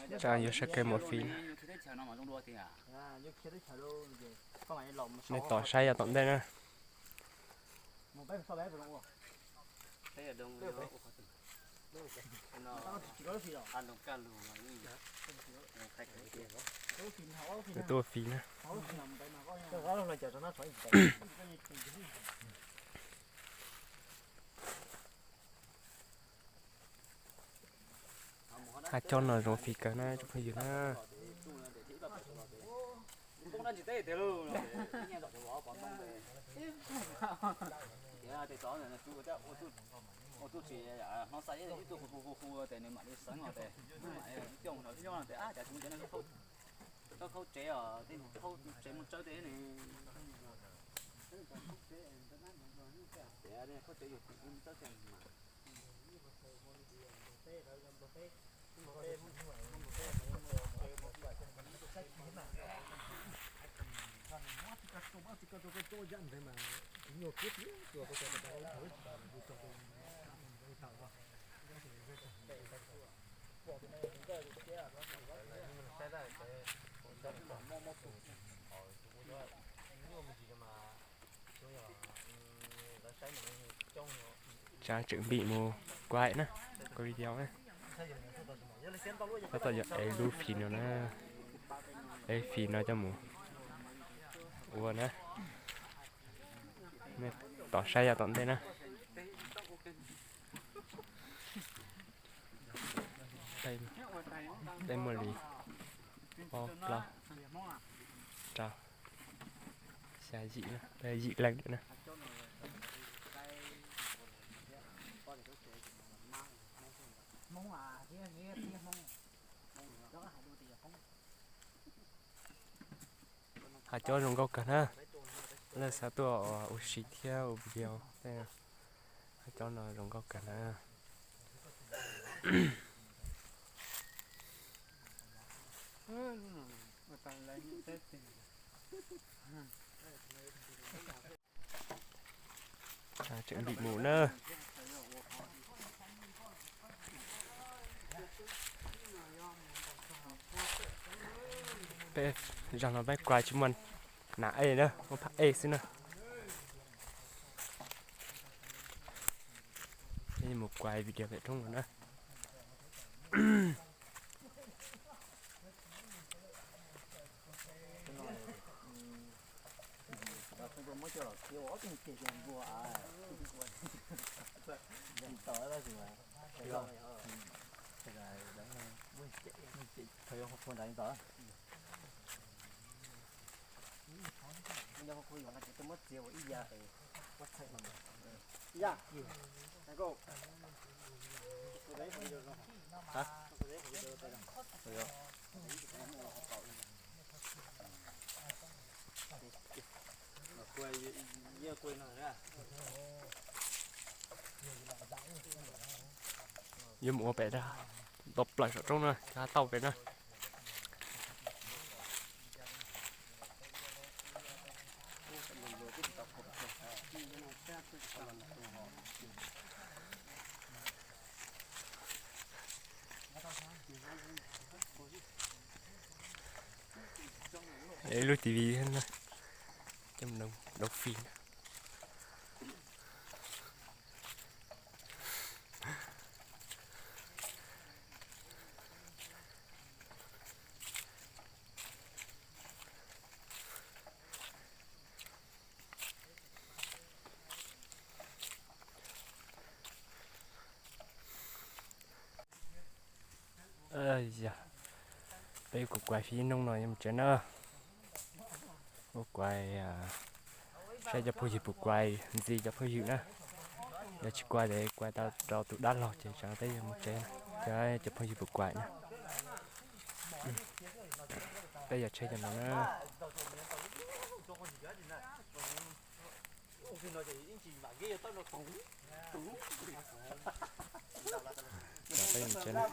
Tsa yuav saib kev mus fim. Nej tos saib yav tom ntej na. Tuaj fim na. Hab cov no zoo fim kawg na tsoom phooj ywg na. Tsa tseem npim mus kuaim na, kuaim video na. Tab tom yuav ev lub fim no na, ev fim no coj mus ua na. Nej tos saib yav tom ntej na. Tej muaj li ob plaub rau xya yim na, yim leej na. Hab cov zoo nkauj kawg na, lawv xav tuaj ua si thiab ua video, hab cov no zoo nkauj kawg na. Tseem npim mus na. Peb zaum no peb kuav tsis muaj nam ej na, muaj phab ej xwb na. Peb mus kuav video pem roob no na. Yuav mus ua pem, tau plaws saum roob na, cov tauj pem na. Ib lub T V, coj mus dob fim. Yog, peb kuv kuav fib noob no yuav mus tsev na. Kuv kuav saib cov phooj ywg puas kuav ntxiv cov phooj ywg na. Yog tsis kuav ces kuav tau rau tus dab laug ces tsam no peb yuav mus tsev na. Cov, cov phooj ywg puas kuav na. Peb yog tsheb cov no na. Peb mus tsev na.